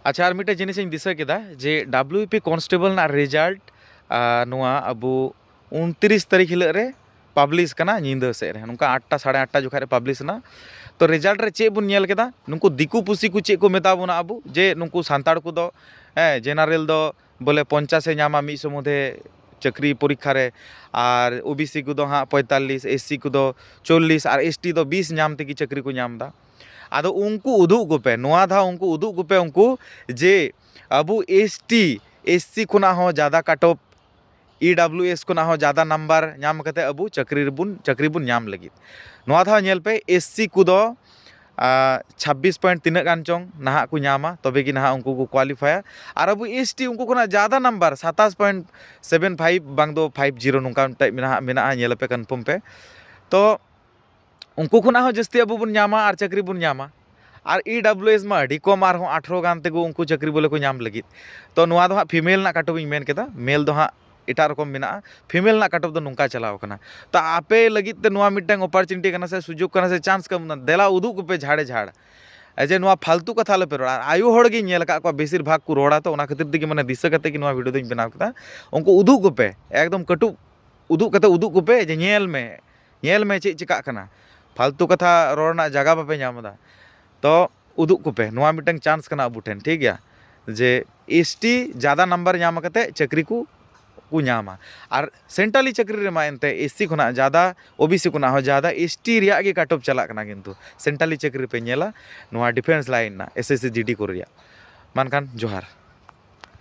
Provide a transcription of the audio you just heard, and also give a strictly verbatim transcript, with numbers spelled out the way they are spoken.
ᱟᱪᱪᱷᱟ, ᱟᱨ ᱢᱤᱫᱴᱮᱡ ᱡᱤᱱᱤᱥ ᱤᱧ ᱫᱤᱥᱟᱹ ᱠᱮᱫᱟ ᱡᱮ ᱰᱟᱵᱞᱤᱭᱩᱯᱤ ᱠᱚᱱᱥᱴᱮᱵᱚᱞ ᱨᱮᱱᱟᱜ ᱨᱮᱡᱟᱞᱴ ᱱᱚᱣᱟ ᱟᱵᱚ ᱩᱱᱛᱨᱤᱥ ᱛᱟᱹᱨᱤᱠᱷ ᱦᱤᱞᱳᱜ ᱨᱮ ᱯᱟᱵᱽᱞᱤᱥ ᱠᱟᱱᱟ, ᱧᱤᱫᱟᱹ ᱥᱮᱫ ᱨᱮ, ᱱᱚᱝᱠᱟ ᱟᱴᱴᱟ, ᱥᱟᱲᱮ ᱟᱴᱴᱟ ᱡᱚᱠᱷᱟᱡ ᱨᱮ ᱯᱟᱵᱽᱞᱤᱥ ᱮᱱᱟ᱾ ᱛᱚ, ᱨᱮᱡᱟᱞᱴ ᱨᱮ ᱪᱮᱫ ᱵᱚᱱ ᱧᱮᱞ ᱠᱮᱫᱟ? ᱱᱩᱠᱩ ᱫᱤᱠᱩ ᱯᱩᱥᱤ ᱠᱚ ᱪᱮᱫ ᱠᱚ ᱢᱮᱛᱟ ᱵᱚᱱᱟ ᱟᱵᱚ, ᱡᱮ ᱱᱩᱠᱩ ᱥᱟᱱᱛᱟᱲ ᱠᱚᱫᱚ, ᱦᱮᱸ, ᱡᱮᱱᱟᱨᱮᱞ ᱫᱚ ᱵᱚᱞᱮ ᱯᱚᱧᱪᱟᱥ ᱮ ᱧᱟᱢᱟ ᱢᱤᱫ ᱥᱚ ᱢᱚᱫᱽᱫᱷᱮ ᱪᱟᱹᱠᱨᱤ ᱯᱚᱨᱤᱠᱠᱷᱟ ᱨᱮ, ᱟᱨ ᱳᱵᱤᱥᱤ ᱠᱚᱫᱚ ᱦᱟᱸᱜ ᱯᱚᱸᱭᱛᱟᱞᱞᱤᱥ, ᱮᱥᱥᱤ ᱠᱚᱫᱚ ᱪᱚᱞᱞᱤᱥ, ᱟᱨ ᱮᱥᱴᱤ ᱫᱚ ᱵᱤᱥ ᱧᱟᱢ ᱛᱮᱜᱮ ᱪᱟᱹᱠᱨᱤ ᱠᱚ ᱧᱟᱢ ᱮᱫᱟ᱾ ᱟᱫᱚ ᱩᱱᱠᱩ ᱩᱫᱩᱜ ᱠᱚᱯᱮ, ᱱᱚᱣᱟ ᱫᱷᱟᱣ ᱩᱱᱠᱩ ᱩᱫᱩᱜ ᱠᱚᱯᱮ, ᱩᱱᱠᱩ ᱡᱮ ᱟᱵᱚ ᱮᱥᱴᱤ, ᱮᱥᱥᱤ ᱠᱷᱚᱱᱟᱜ ᱦᱚᱸ ᱡᱟᱫᱟ ᱠᱟᱴ ᱚᱯᱷ, ᱤ ᱰᱟᱵᱞᱤᱭᱩ ᱮᱥ ᱠᱷᱚᱱᱟᱜ ᱦᱚᱸ ᱡᱟᱫᱟ ᱱᱟᱢᱵᱟᱨ ᱧᱟᱢ ᱠᱟᱛᱮ ᱟᱵᱚ ᱪᱟᱹᱠᱨᱤ ᱨᱮᱵᱚᱱ, ᱪᱟᱹᱠᱨᱤ ᱵᱚᱱ ᱧᱟᱢ ᱞᱟᱹᱜᱤᱫ᱾ ᱱᱚᱣᱟ ᱫᱷᱟᱣ ᱧᱮᱞ ᱯᱮ, ᱮᱥᱥᱤ ᱠᱚᱫᱚ ᱟᱨ ᱪᱷᱟᱵᱵᱤᱥ ᱯᱚᱭᱮᱱᱴ ᱛᱤᱱᱟᱹᱜ ᱜᱟᱱ ᱪᱚᱝ ᱱᱟᱦᱟᱜ ᱠᱚ ᱧᱟᱢᱟ, ᱛᱚᱵᱮ ᱜᱮ ᱱᱟᱦᱟᱜ ᱩᱱᱠᱩ ᱠᱚ ᱠᱳᱣᱟᱞᱤᱯᱷᱟᱭᱟ᱾ ᱟᱨ ᱟᱵᱚ ᱮᱥᱴᱤ ᱩᱱᱠᱩ ᱠᱷᱚᱱᱟᱜ ᱡᱟᱫᱟ ᱱᱟᱢᱵᱟᱨ, ᱥᱟᱛᱟᱥ ᱯᱚᱭᱮᱱᱴ ᱥᱮᱵᱷᱮᱱ ᱯᱷᱟᱭᱤᱵᱷ ᱵᱟᱝ ᱫᱚ ᱯᱷᱟᱭᱤᱵᱷ ᱡᱤᱨᱳ, ᱱᱚᱝᱠᱟ ᱢᱤᱫᱴᱮᱡ ᱢᱮᱱᱟᱜᱼᱟ, ᱢᱮᱱᱟᱜᱼᱟ, ᱧᱮᱞ ᱟᱯᱮ ᱠᱚᱱᱯᱷᱟᱨᱢ ᱯᱮ᱾ ᱛᱚ ᱩᱱᱠᱩ ᱠᱷᱚᱱᱟᱜ ᱦᱚᱸ ᱡᱟᱹᱥᱛᱤ ᱟᱵᱚ ᱵᱚᱱ ᱧᱟᱢᱟ ᱟᱨ ᱪᱟᱹᱠᱨᱤ ᱵᱚᱱ ᱧᱟᱢᱟ᱾ ᱟᱨ ᱤ ᱰᱟᱵᱞᱤᱭᱩ ᱮᱥ ᱢᱟ ᱟᱹᱰᱤ ᱠᱚᱢ, ᱟᱨᱦᱚᱸ ᱟᱴᱷᱨᱚ ᱜᱟᱱ ᱛᱮᱠᱚ ᱩᱱᱠᱩ ᱪᱟᱹᱠᱨᱤ ᱵᱚᱞᱮ ᱠᱚ ᱧᱟᱢ ᱞᱟᱹᱜᱤᱫ᱾ ᱛᱚ ᱱᱚᱣᱟ ᱫᱚ ᱦᱟᱸᱜ ᱯᱷᱤᱢᱮᱞ ᱨᱮᱱᱟᱜ ᱠᱟᱴ ᱚᱯᱷ ᱤᱧ ᱢᱮᱱ ᱠᱮᱫᱟ, ᱢᱮᱞ ᱫᱚ ᱦᱟᱸᱜ ᱮᱴᱟᱜ ᱨᱚᱠᱚᱢ ᱢᱮᱱᱟᱜᱼᱟ, ᱯᱷᱤᱢᱮᱞ ᱨᱮᱱᱟᱜ ᱠᱟᱴ ᱚᱯᱷ ᱫᱚ ᱱᱚᱝᱠᱟ ᱪᱟᱞᱟᱣ ᱠᱟᱱᱟ᱾ ᱛᱚ ᱟᱯᱮ ᱞᱟᱹᱜᱤᱫ ᱛᱮ ᱱᱚᱣᱟ ᱢᱤᱫᱴᱟᱝ ᱚᱯᱚᱨᱪᱩᱱᱤᱴᱤ ᱠᱟᱱᱟ ᱥᱮ ᱥᱩᱡᱳᱜᱽ ᱠᱟᱱᱟ ᱥᱮ ᱪᱟᱱᱥ ᱠᱟᱱᱟ, ᱫᱮᱞᱟ ᱩᱫᱩᱜ ᱠᱚᱯᱮ ᱡᱷᱟᱲᱮ ᱡᱷᱟᱲ᱾ ᱮ ᱡᱮ ᱱᱚᱣᱟ ᱯᱷᱟᱞᱛᱩ ᱠᱟᱛᱷᱟ ᱟᱞᱚᱯᱮ ᱨᱚᱲᱟ᱾ ᱟᱨ ᱟᱭᱳ ᱦᱚᱲ ᱜᱤᱧ ᱧᱮᱞ ᱟᱠᱟᱫ ᱠᱚᱣᱟ ᱵᱮᱥᱤᱨ ᱵᱷᱟᱜᱽ ᱠᱚ ᱨᱚᱲᱟ, ᱛᱚ ᱚᱱᱟ ᱠᱷᱟᱹᱛᱤᱨ ᱛᱮᱜᱮ ᱢᱟᱱᱮ ᱫᱤᱥᱟᱹ ᱠᱟᱛᱮ ᱜᱮ ᱱᱚᱣᱟ ᱵᱷᱤᱰᱤᱭᱳ ᱫᱚᱧ ᱵᱮᱱᱟᱣ ᱠᱮᱫᱟ᱾ ᱩᱱᱠᱩ ᱩᱫᱩᱜ ᱠᱚᱯᱮ, ᱮᱠᱫᱚᱢ ᱠᱟᱹᱴᱩᱵ ᱩᱫᱩᱜ ᱠᱟᱛᱮ ᱩᱫᱩᱜ ᱠᱚᱯᱮ ᱡᱮ ᱧᱮᱞ ᱢᱮ, ᱧᱮᱞ ᱢᱮ ᱪᱮᱫ ᱪᱤᱠᱟᱜ ᱠᱟᱱᱟ᱾ ᱯᱷᱟᱞᱛᱩ ᱠᱟᱛᱷᱟ ᱨᱚᱲ ᱨᱮᱱᱟᱜ ᱡᱟᱭᱜᱟ ᱵᱟᱯᱮ ᱧᱟᱢ ᱮᱫᱟ᱾ ᱛᱚ ᱩᱫᱩᱜ ᱠᱚᱯᱮ, ᱱᱚᱣᱟ ᱢᱤᱫᱴᱟᱝ ᱪᱟᱱᱥ ᱠᱟᱱᱟ ᱟᱵᱚ ᱴᱷᱮᱱ, ᱴᱷᱤᱠ ᱜᱮᱭᱟ, ᱡᱮ ᱮᱥᱴᱤ ᱡᱟᱫᱟ ᱱᱟᱢᱵᱟᱨ ᱧᱟᱢ ᱠᱟᱛᱮ ᱪᱟᱹᱠᱨᱤ ᱠᱚ, ᱠᱚ ᱧᱟᱢᱟ᱾ ᱟᱨ ᱥᱮᱱᱴᱨᱟᱞᱤ ᱪᱟᱹᱠᱨᱤ ᱨᱮᱢᱟ ᱮᱱᱛᱮ ᱮᱥᱥᱤ ᱠᱷᱚᱱᱟᱜ ᱡᱟᱫᱟ, ᱳᱵᱤᱥᱤ ᱠᱷᱚᱱᱟᱜ ᱦᱚᱸ ᱡᱟᱫᱟ ᱮᱥᱴᱤ ᱨᱮᱭᱟᱜ ᱜᱮ ᱠᱟᱴ ᱚᱯᱷ ᱪᱟᱞᱟᱜ ᱠᱟᱱᱟ᱾ ᱠᱤᱱᱛᱩ ᱥᱮᱱᱴᱨᱟᱞᱤ ᱪᱟᱹᱠᱨᱤ ᱯᱮ ᱧᱮᱞᱟ, ᱱᱚᱣᱟ ᱰᱤᱯᱷᱮᱱᱥ ᱞᱟᱭᱤᱱ ᱨᱮᱱᱟᱜ, ᱮᱥ ᱮᱥ ᱥᱤ ᱡᱤ ᱰᱤ ᱠᱚ ᱨᱮᱭᱟᱜ᱾ ᱢᱟ ᱮᱱᱠᱷᱟᱱ ᱡᱚᱦᱟᱨ᱾